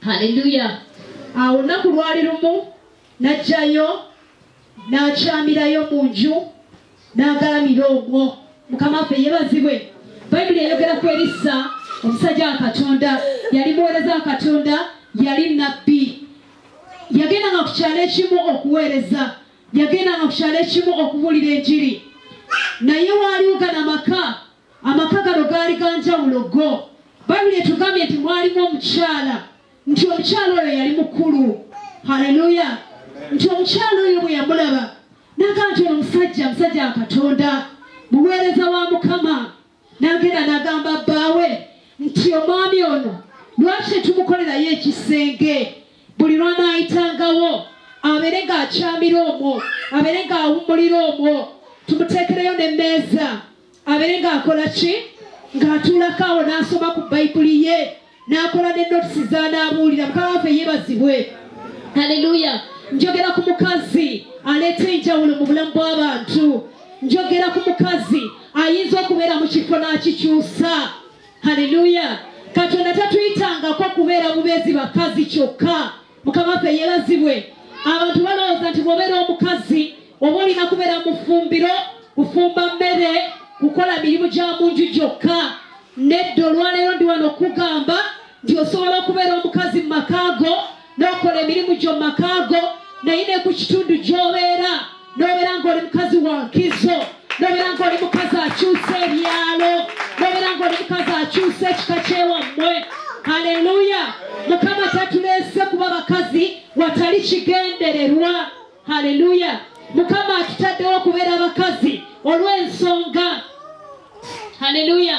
Haleluya. Awo olunaku lwali lumu n'ajjayo n'akyamirayo mu nju n'agalamira omwo. Mukama waffe yeebazibwe. Bayibuli eyogera ku Erisa, omusajja wa Katonda, yali muweereza wa Katonda, yali nnabbi. Yagendanga ku kyalo ekimu okuweereza, yagendanga ku kyalo ekimu okubuulira enjiri. Naye waaliwo gano amaka, amaka gano gaali ga njawulo go. Bayibuli etugambye nti mwalimu omukyala, nti omukyala oyo yali mukulu. Haleluya. Nti omukyala oyo bwe yamulaba n'agamba nti ono musajja, musajja wa Katonda, muweereza wa Mukama. N'agenda n'agamba bbaawe nti omwami ono lwaki tetumukolerayo ekisenge, buli lw'anaayitangawo abeere ng'akyamira omwo, abeere ng'awummulira omwo, tumuteekereyo n'emmeeza, abeere ng'akola ki, ng'atuulako awo n'asoma ku Bayibuli ye, n'akola ne notisi z'anaabuulira. Mukama waffe yeebazibwe. Haleluya. Njogera ku mukazi aleeta enjawulo mu bulamu bw'abantu. Njogera ku mukazi ayinza okubeera mu kifo n'akikyusa. Haleluya. Katonda tatuyitangako kubeera bubeezi bakazi kyokka. Mukama waffe yeebazibwe. Abantu balowooza nti bw'obeera omukazi oba olina kubeera mu ffumbiro, kufumba mmere, kukola mirimu gya mu nju gyokka. Nedda, olwaleero ndi wano okugamba nti osobola okubeera omukazi mu maka go n'okola emirimu gyo mu maka go, naye ne ku kitundu gy'obeera n'obeera ng'oli mukazi wa nkizo, n'obeera ng'oli mukazi akyusa ebyalo, n'obeera ng'oli mukazi akyusa ekika ky'ewammwe. Haleluya. Mukama tatuleese kuba bakazi watali kigendererwa. Haleluya. Mukama atutaddewo okubeera abakazi olw'ensonga. Haleluya.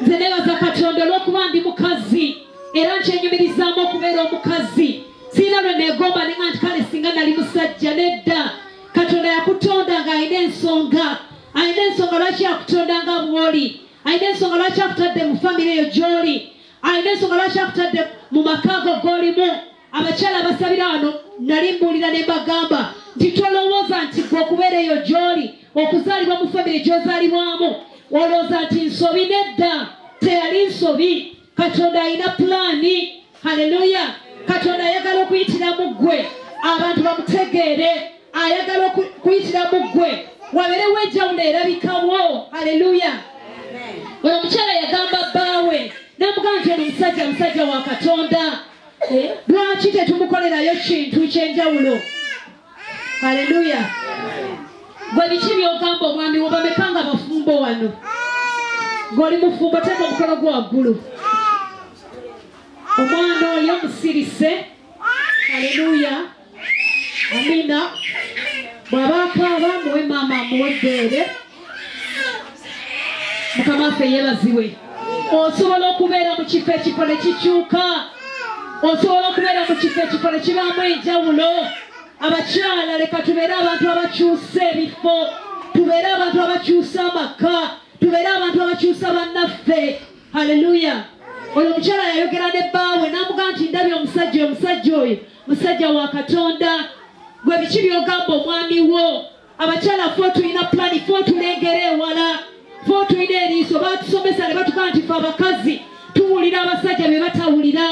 Nze neebaza Katonda olw'okuba ndi mukazi, era nkyenyumirizaamu okubeera omukazi. Sirina lwe neegomba ne nga nti kale singa nali musajja. Nedda. Katonda yakutonda ng'alina ensonga. Alina ensonga lwaki yakutonda nga bw'oli. Alina ensonga lwaki akutadde mu famire eyo gy'oli. Alina ensonga lwaki akutadde mu maka go g'olimu. Abakyala abasabira wano nali mbuulira ne mbagamba nti tolowooza nti gwe okubeera eyo gy'oli, okuzaalibwa mu famire gy'ozaalibwamu, olowooza nti nsobi. Nedda, teyali nsobi. Katonda alina pulaani. Haleluya. Katonda ayagala okuyitira mu ggwe abantu bamutegeere, ayagala okuyitira mu ggwe wabeerewo enjawulo erabikawo. Haleluya. Oyo omukyala yagamba bbaawe n'amugamba nti ono musajja, musajja wa Katonda, lwaki tetumukolerayo kintu ky'enjawulo? Haleluya. Gwe biki by'ogamba omwami wo? Bameka nga bafumbo wano? Ng'oli mufumbo, teeka omukono gwo waggulu. Omwana oyo musirise. Haleluya. Amina. Bw'aba akaaba muwe maama amuwe ebbeere. Mukama waffe yeebazibwe. Osobola okubeera mu kifo, ekifo ne kikyuka. Osobola okubeera mu kifo, ekifo ne kibaamu enjawulo. Abakyala leka tubeere abantu abakyusa ebifo, tubeere abantu abakyusa amaka, tubeere abantu abakyusa bannaffe. Haleluya. Oyo omukyala yayogera ne bbaawe n'amugamba nti ndabye omusajja oyo, omusajja oyo musajja wa Katonda. Gwe biki by'ogamba omwami wo? Abakyala ffe tulina pulaani, ffe tulengera ewala, ffe tulina eriiso. Baatusomesa ne batugamba nti ffe abakazi tuwulira abasajja bye batawulira,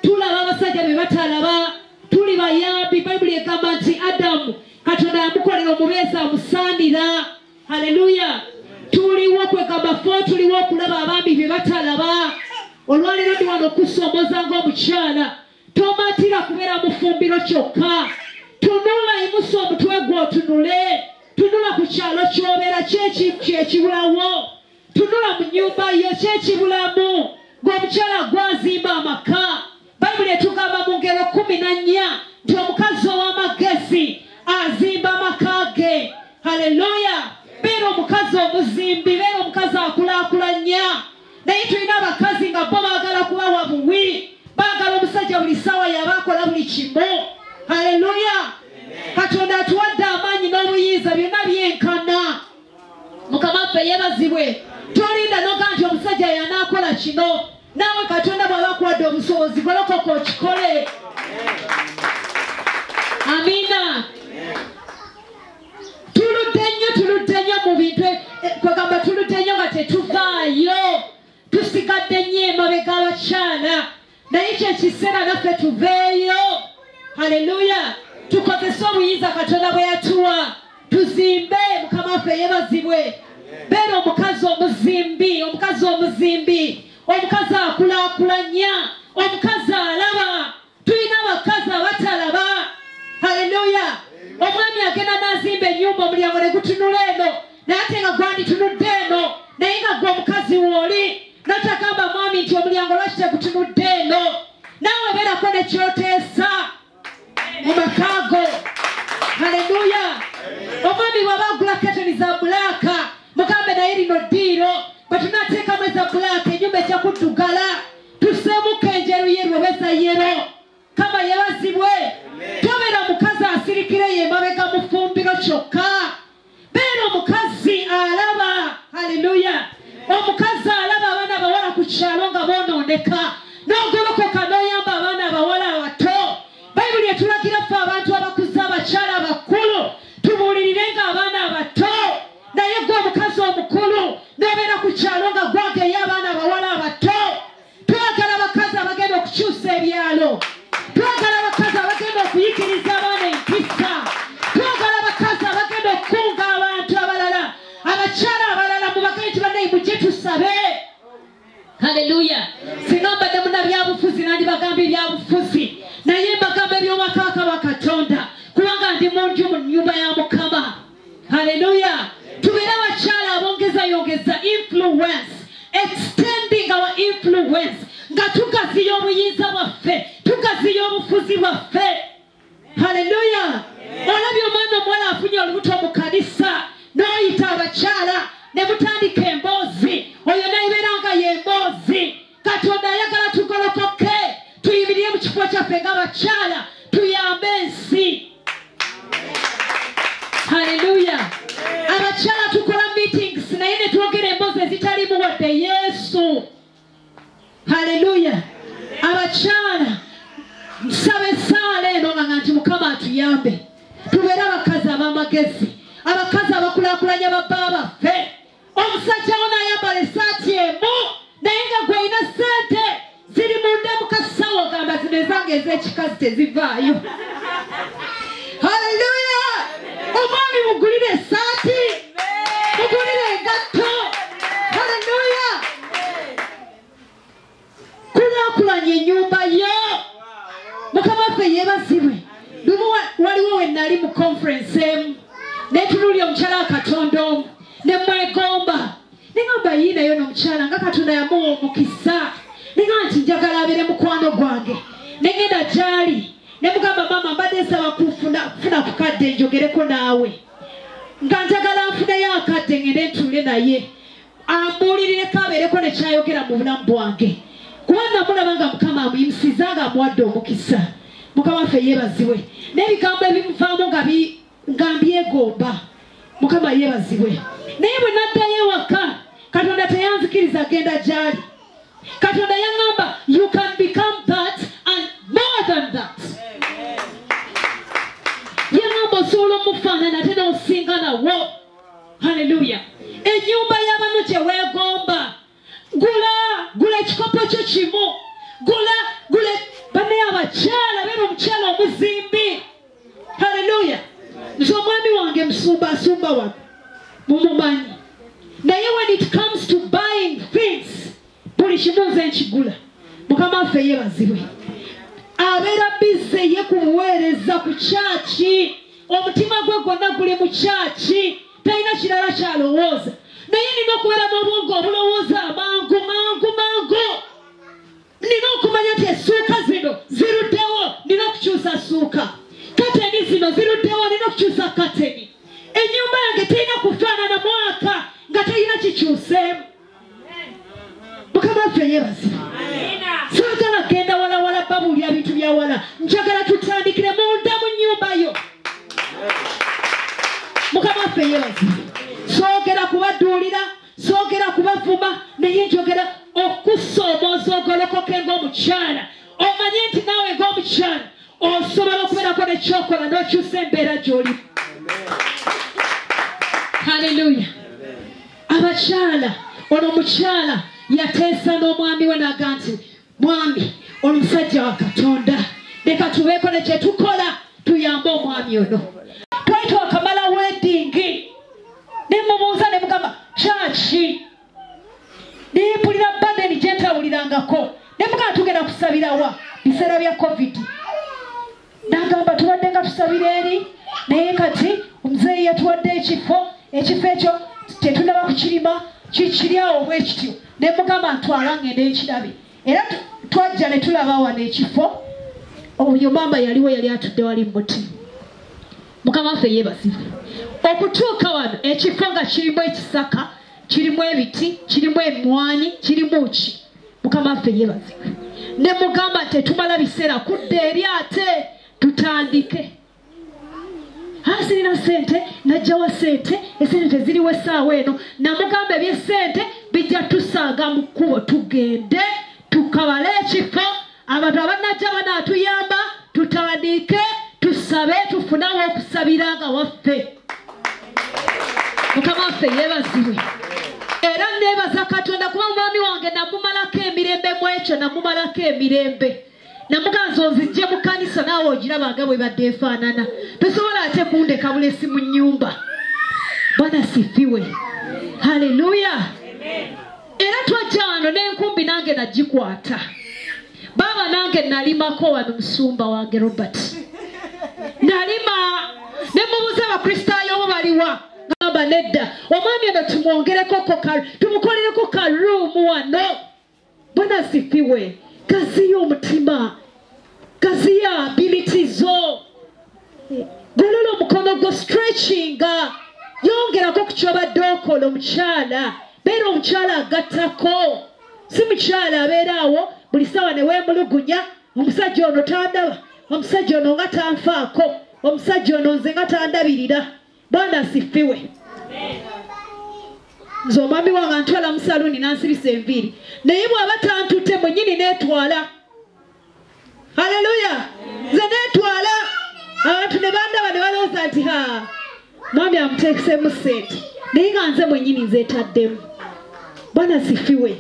tulaba abasajja bye batalaba, tuli bayambi. Bayibuli egamba nti Adamu Katonda yamukolera omubeezi amusaanira. Haleluya. Tuliwo kwegamba ffe tuliwo okulaba abaami bye batalaba. Olwaleero ndi wano okusoomoza ng'omukyala, tomatira kubeera mu ffumbiro kyokka. Tunula, yimusa omutwe gwo otunule, tunula ku kyalo ky'obeera, kyekibulawo. Tunula mu nnyumba yo, kyekibulamu. Ng'omukyala gwazimba amaka. Bayibuli etugamba mu ngero 14 nti omukazi ow'amagezi azimba amaka ge. Haleluya. Beera omukazi omuzimbi, beera omukazi akulaakulanya. Naye tulina abakazi nga bo baagala kubawa buwi, baagala omusajja buli ssaawa yaba akola buli kimu. Haleluya. Katonda atuwadde amaanyi n'obuyinza, byonna byenkana. Mukama waffe yeebazibwe. Tolinda n'ogamba nti omusajja y'anaakola kino. Naawe Katonda bw'aba akuwadde obusobozi, golokoka okikole. Amiina. Tuludde nnyo, tuludde nnyo mu bintu, kwegamba tuludde nnyo nga tetuvaayo. Tusigadde nnyo emabega abakyala. Naye kyekiseera naffe tuveeyo. Haleluya. Tukozese obuyinza Katonda bwe yatuwa, tuzimbe. Mukama waffe yeebazibwe. Beera omukazi omuzimbi, omukazi omuzimbi, omukazi akulaakulanya, omukazi alaba. Tulina abakazi abatalaba. Haleluya. Omwami agenda n'azimba ennyumba, omulyango ne gutunula eno, naye ate nga gwanditunudde eno, naye nga gwe omukazi w'oli n'otagamba mwami nti omulyango lwaki tegutunudde eno. Naawe beerako ne kyoteesa mu maka go. Haleluya. Omwami bw'aba agula ketoni za bulaaka, mugambe naye lino ddiiro, bwe tunaateekamu eza bulaaka ennyumba ejja kuddugala. Tuseemuko enjeru yeru oba eza yero. Kama yeebazibwe. Tobeera omukazi asirikira eyo emabega mu ffumbiro kyokka. Beera omukazi alaba. Haleluya. Omukazi alaba abaana abawala ku kyalo nga boonooneka, n'ogolokoka n'oyamba abaana abawala abato. Bayibuli etulagira ffe abantu abakuze, abakyala abakulu, tubuulirire nga abaana abato. Naye gwe omukazi omukulu n'obeera ku kyalo nga gwageyo abaana abawala abato. Twagala abakazi abagenda okukyusa ebyalo. Twagala abakazi abagenda okuyigiriza abaana empisa. Twagala abakazi abagenda okukunga abantu abalala, abakyala abalala mubagende nti bannaye mujje tusabe. Haleluya. Singa mbadde munnabyabufuzi nandibagamba ebyabufuzi, naye mbagamba eby'obwakabaka bwa Katonda, kubanga ndi mu nju mu nnyumba ya Mukama. Haleluya. Tubeere abakyala abongezayongeza influence, extending our influence, nga tugaziya obuyinza bwaffe, tugaziya obufuzi bwaffe. Haleluya. Olabye omwana omuwala afunye olubuto mu kanisa, n'oyita abakyala ne mutandika emboozi, oyo n'ebeera nga y'emboozi. Katonda ayagala tugolokoke, tuyimirire mu kifo kyaffe ng'abakyala, tuyambe ensi. Haleluya. Abakyala tukola meetings naye ne twogera emboozi ezitaliimu wadde Yesu. Haleluya. Abakyala nsaba essaala eno nga nti Mukama atuyambe, tubeere abakazi ab'amagezi, abakazi abakulaakulanya babba baffe. Omusajja wo n'ayambala essaati emu, naye nga gw'olina ssente ziri munda mu kasawo, ogamba zino ezange ez'ekikazi tezivaayo. Haleluya. Omwami mugulire essaati, mugulire engatto. Haleluya. Kulaakulanya ennyumba yo. Mukama waffe yeebazibwe. Lumu waliwo we nali mu conference emu, netunuulira omukyala wa Katonda omu, ne mwegomba. Ne ŋŋamba yii naye ono omukyala nga Katonda yamuwa omukisa. Ne ŋŋamba nti njagala abeere mukwano gwange. Ne ŋŋenda gy'ali, ne mugamba maama mbadde nsaba kufuna ku kadde njogereko naawe. Nga njagala nfuneyo akadde ŋŋende ntuule naye, ambuulirireko abeereko ne kyayogera mu bulamu bwange. Kuba namulaba nga Mukama amuyimusiza nga amuwadde omukisa. Mukama waffe yeebazibwe. N'ebigambo ebimuvaamu nga mbyegomba. Mukama yeebazibwe. Naye bwe naddayo ewaka, Katonda teyanzikiriza genda gy'ali. Katonda yaŋŋamba you can become that and more than that. Yaŋŋamba osobola omufaanana ate n'osinga nawo. Haleluya. Ennyumba y'abano gye weegomba, gula gula ekikopo kyo kimu, gula gula. Bannaye abakyala, beera omukyala omuzimbi. Haleluya. Nze omwami wange musumba, asumba wano, mumumanyi. Naye when it comes to buying things, buli kimu nze nkigula. Mukama waffe yeebazibwe. Abeera busy ye ku buweereza ku kyaki, omutima gwe gwonna guli mu kyaki, talina kirala kyalowooza. Naye nina okubeera n'obwongo obulowooza amangu mangu mangu. Nina okumanya nti essuuka zino ziruddewo, nina okukyusa ssuuka. Kateni zino ziruddewo, nina okukyusa kateni. Ennyumba yange terina kufaanana mwaka nga terina kikyuseemu. Mukama waffe yeebazibwe. Saagala genda walawala babuulya bintu bya wala, njagala tutandikire munda mu nnyumba yo. Mukama waffe yeebazibwe. Soogera kubaduulira, soogera kubavuma, naye njogera okusoomooza ogolokoke ng'omukyala. Omanye nti naawe ng'omukyala osobola okubeerako nekyokola n'okyusa embeera gy'olimu. Haleluya. Abakyala, ono omukyala yateesa n'omwami we n'aga nti mwami Omusajja wa Katonda, leka tubeeko ne kye tukola tuyambe omwami ono. Twali twakamala wedding, ne mubuuza ne mugamba kyaki, ne mpulira burden gye ntawulirangako, ne mugamba tugenda kusabira wa biseera bya COVID. N'agamba tubadde nga tusabira eri, naye kati omuzeeyi yatuwadde ekifo, ekifo ekyo tetunaba kukirima, kikiri awo bwe kityo. Ne mugamba ntwala ngende nkirabe. Era twajja ne tulaba wano ekifo, oyo maama yaliwo, yali atudde wali mu muti. Mukama waffe yeebazibwe. Okutuuka wano ekifo nga kirimu ekisaka, kirimu ebiti, kirimu emmwanyi, kirimu ki. Mukama waffe yeebazibwe. Ne mugamba tetumala biseera kudda eri ate tutandike. Sirina ssente, najjawa ssente, essente teziriwo essaawa eno. Namugamba eby'essente bijja tusaaga mu kkubo, tugende tukabale ekifo, abantu abanajja banaatuyamba, tutandike, tusabe, tufune aw'okusabira nga waffe. Mukama waffe yeebazibwe. Era neebaza Katonda kuba omwami wange namumalako emirembe mu ekyo, namumalako emirembe. Namuganza onzijje mu kkanisa naawe ogiraba nga bwe badde efaanana. Tosobola ate kundeka bulesi mu nnyumba. Bwana sifiwe. Haleluya. Era twajja wano n'enkumbi nange nagikwata. Baaba nange nalimako wano musumba wange Robert. Nalima ne mubuuza Abakristaayo bo baliwa. Ngamba nedda. Omwami ono tumwongereko tumukolereko karuumu wano. Bwana sifiwe. Gaziya omutima, gaziya ability zo, golola omukono gwo, stretchinga, yongerako ku ky'obadde okola. Omukyala beera omukyala agattako, si mukyala abeera awo buli ssaawa ne weemulugunya, omusajja ono tandaba, omusajja ono nga tanfaako, omusajja ono nze nga tandabirira. Bwana sifiwe. Nze omwami wange antwala mu saluuni n'ansibisa enviiri, naye bw'aba tantutte mwennyini neetwala. Haleluya. Nze neetwala, abantu ne bandaba ne balowooza nti ha, mwami amuteeseemu ssente, naye nga nze mwennyini nzeetaddemu. Bwana sifiwe.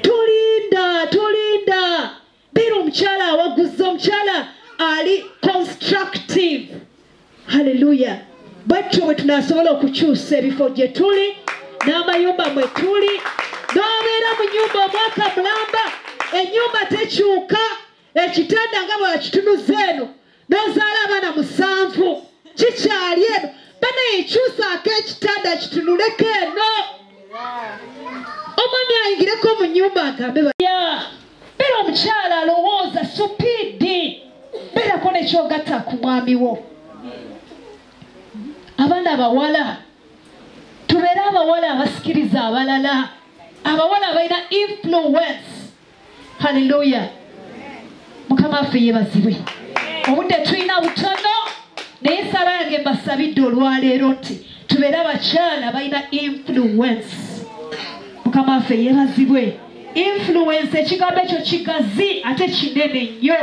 Tolinda, tolinda. Beera omukyala awaguza, omukyala ali constructive. Haleluya. Bwetyo bwe tunaasobola okukyusa ebifo gye tuli n'amayumba mwe tuli. N'obeera mu nnyumba omwaka mulamba, ennyumba tekyuka, ekitanda nga bwe wakitunuza eno, n'ozaala abaana 7, kikyali eno. Banaye kyusaako ekitanda kitunuleko eno. Omwami ayingireko mu nnyumba agambe beera omukyala alowooza supiidi, beerako n'ekyogatta ku mwami wo. Abaana abawala, tubeere abawala abasikiriza abalala, abawala abalina influence. Haleluya. Mukama waffe yeebazibwe. Obudde tulina butono, naye essaala yange mbasabidde olwaleero nti tubeere abakyala balina influence. Mukama waffe yeebazibwe. Influence ekigambo ekyo kigazi ate kinene nnyo,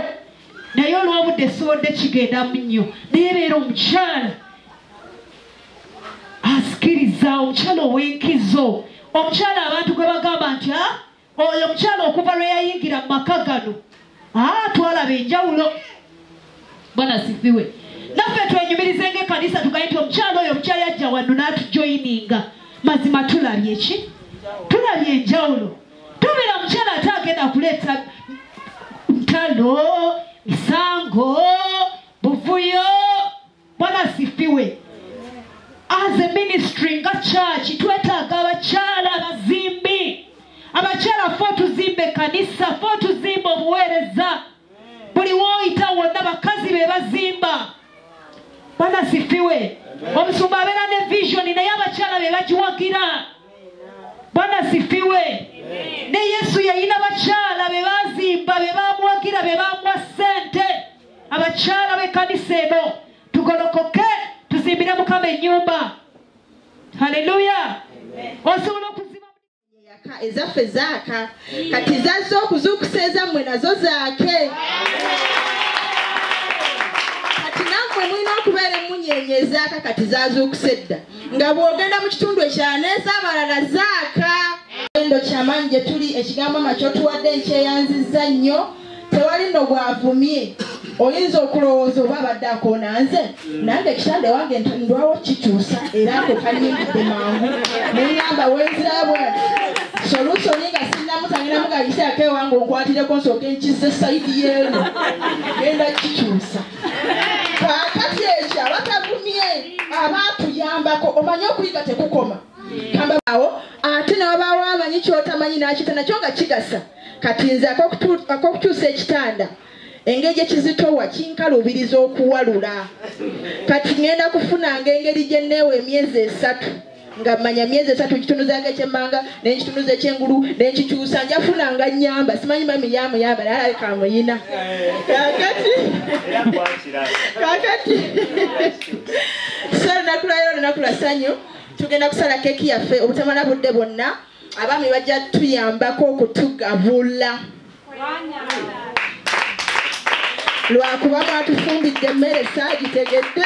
naye olw'obudde sobodde kigendamu nnyo. Naye beera omukyala asikiriza, omukyala ow'enkizo, omukyala abantu gwe bagamba nti oyo omukyala okuva lwe yayingira mu maka gano twalaba enjawulo. Bwana sifiwe. Naffe twenyumirize ng'ekkanisa tugambe nti omukyala oyo omukyala yajja wano n'atujoyininga, mazima tulabye ki? Tulabye enjawulo. Tubeera omukyala ate agenda kuleeta ntalo, misango, buvuyo. Bwana sifiwe. As a ministry nga church twetaaga abakyala abazimbi, abakyala ffe tuzimba ekkanisa, ffe tuzimba obuweereza. Buli w'oyita wonna bakazi be bazimba. Bwana sifiwe. Omusumba abeera ne vision, naye abakyala be bagiwagira. Bwana sifiwe. Ne Yesu yalina bakyala be bazimba, be bamuwagira, be bamuwa ssente. Abakyala b'ekkanisa eno tugolokoke, tuzimbire Mukama ennyumba. Haleluya. Osobola okuzimba ezaffe zaaka, kati zazze okuzuukusa ezammwe nazo zaake. Kati nammwe mulina okubeera emmunyeenye ezaaka, kati zaazuukuse dda. Nga bw'ogenda mu kitundu ekirala n'ez'abalala zaaka. Endo kyamaanyi gye tuli, ekigambo makyo tuwadde nkyeyanzizza nnyo. Tewali nno gwavumye. Oyinza okulowooza oba abadde akoona nze nange ekitanda wange ndwawo kikyusa era ako kanyingidde mangu neŋŋamba wenzirayo bwati solusoni nga sinnamutangira mugayiseako ewange onkwatireko nsooke nkize sayidi yeeno genda kikyusa. Kaakati ekyo abatagumye abaatuyambako omanye okuyiga tekukoma awo ate n'abaawo amanyi kyotamanyi n'akita nakyo nga kigasa. Kati nze ak'okukyusa ekitanda engeri ekizitowa kinkalubiriza okuwalula. Kati ngenda kufunanga engeri gye nneewa emyezi 3 nga mmanya myezi 3 nkitunuzaako ekyemmanga nenkitunuza ekyengulu nenkikyusa njafunanga nnyamba simanyi mami yamuyamba naye alabika amuyina. Kaakati so olunaku lwaleero olunaku lwa ssanyu tugenda kusala keeki yaffe obutamala budde bwonna abaami bajja tuyambako okutugabula. Lwakuba mwatufumbidde emmere saagitegedde.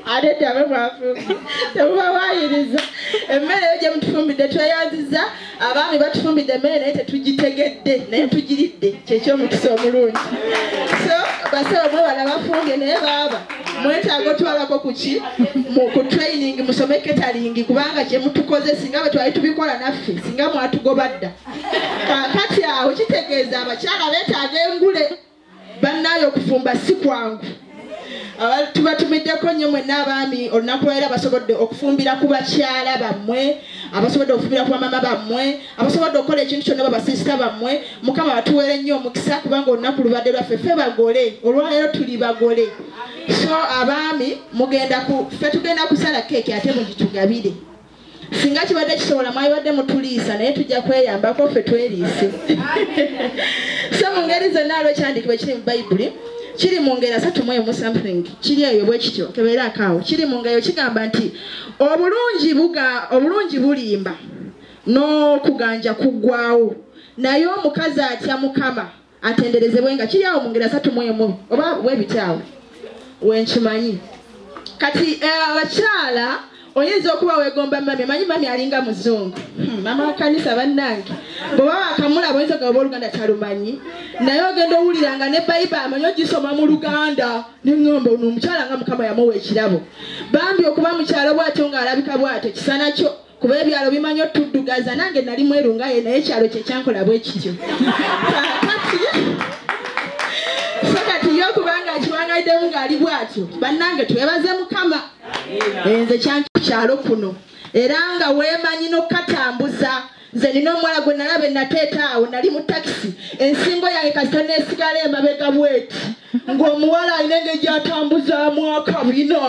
Ate ddabe mwafumbye temubawaayiriza emmere eyo gye mutufumbidde tweyanzizza. Abaami batufumbidde emmere naye tetugitegedde naye tugiridde kyekyomukisa omulungi. So basawo mwebala bafumbye naye baaba mwetaaga otwalako kuki ku training musome catering kubanga kye mutukoze singa bwe twali tubikola naffe singa mwatugoba dda. Kaakati awo kitegeeza abakyala beetaaga engule bannaayo okufumba si kwangu. Tubatumiddeko nnyo mwenna abaami olunaku lwaleero abasobodde okufumbira ku bakyala bammwe, abasobodde okufumbira ku bamama bammwe, abasobodde okukola ekintu kyonna babasisita bammwe. Mukama batuweere nnyo omukisa kubanga olunaku lubadde lwaffe ffe bagole olwaleero tuli bagole. So abaami mugenda ku ffe tugenda kusala keeki ate mugitugabire. Singa kibadde kisobola mwalibadde mutuliisa naye tujja kweyambako ffe tweriise. So mu ngeri zonna olw'ekyandiikibwa ekiri mu Bayibuli kiri mu ngeri 31 something kiri eyo bwe kityo kebeerako awo kiri mu ngeri kigamba nti obulungi bulimba n'okuganja kuggwawo naye omukazi atya Mukama atenderezebwe nga kiri awo mu ngeri 31 oba bwe bityawo wenkimanyi. Kati abakyala oyinza okuba weegomba mami amanyi mami alinga muzungu mama wa kanisa bannange bw'oba wakamulaba oyinza ogamba oba Oluganda talumanyi naye ogenda owuliranga ne Bayibuli amanyi ogisoma mu Luganda neŋŋamba ono omukyala nga Mukama yamuwa ekirabo. Bambi okuba mukyalo bw'atyo ng'alabika bw'atyo kisana kyo kuba ebyalo bimanyi otuddugaza nange nali mweru nga ye naye ekyalo kye kyankola bwe kityo. So kati ye okubanga akiwangayiddemu ng'ali bw'atyo bannange twebaze Mukama. Nze kyankyalo kuno era nga weemanyi n'okukatambuza. Nze nina omuwala gwe nalaba enateeta awo nali mu takisi ensingo yange kasita neesigala emabega bweti ng'omuwala alina engeri gy'atambuzaamu akabina.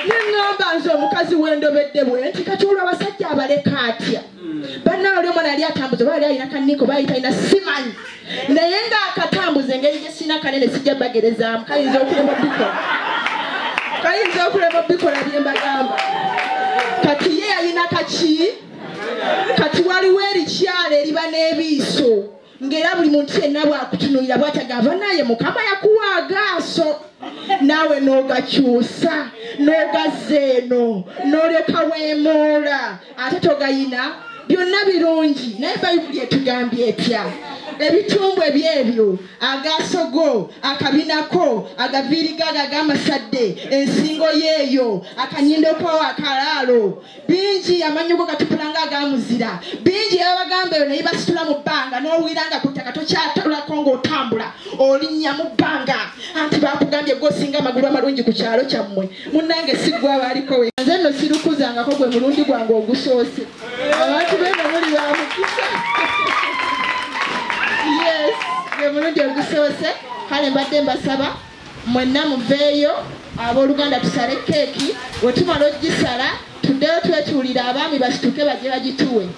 Neŋŋamba nze omukazi wendobedde bwe nti kati olwo abasajja abaleka atya? Banna oli omwana yali atambuza oba yali alina kaniko oba yali talina simanyi naye ng'akatambuza engeri gye sirina kanene sijja bagerezaamu kayinza okulema obikola kayinza okulema obikola bye mbagamba. Kati ye yalina kaki kati waliwo erikyalo eriba n'ebiiso ng'era buli muntu yenna bw'akutunuulira bw'atagamba naye Mukama yakuwa agaaso naawe n'ogakyusa n'ogazza eno n'olyoka weemoola ate togayina byonna birungi naye Bayibuli etugambye etya? Ebitumbwe byebyo agaaso go akabinako agaviiri gago ag'amasadde ensingo yeeyo akanyindo ko akalaalo bingi amannyo go gatupula nga agamuzira bingi abagamba eyo naye basitula mu bbanga n'owulira nga ku ttaka tokyatulako ng'otambula olinnya mu bbanga anti bakugambye gw'osinga amagulu amalungi ku kyalo kyammwe. Munnange si ggwe abaaliko we nze nno sirukuzangako gwe mulundi gwange ogusoose. Abantu beeno muli ba mukisa. Yes, gwe mulundi ogusoose. Kale mbadde mbasaba mwenna muveeyo abooluganda tusale keeki we tumala ogisala tuddeyo twetuulira abaami basituke bajje bagituwe.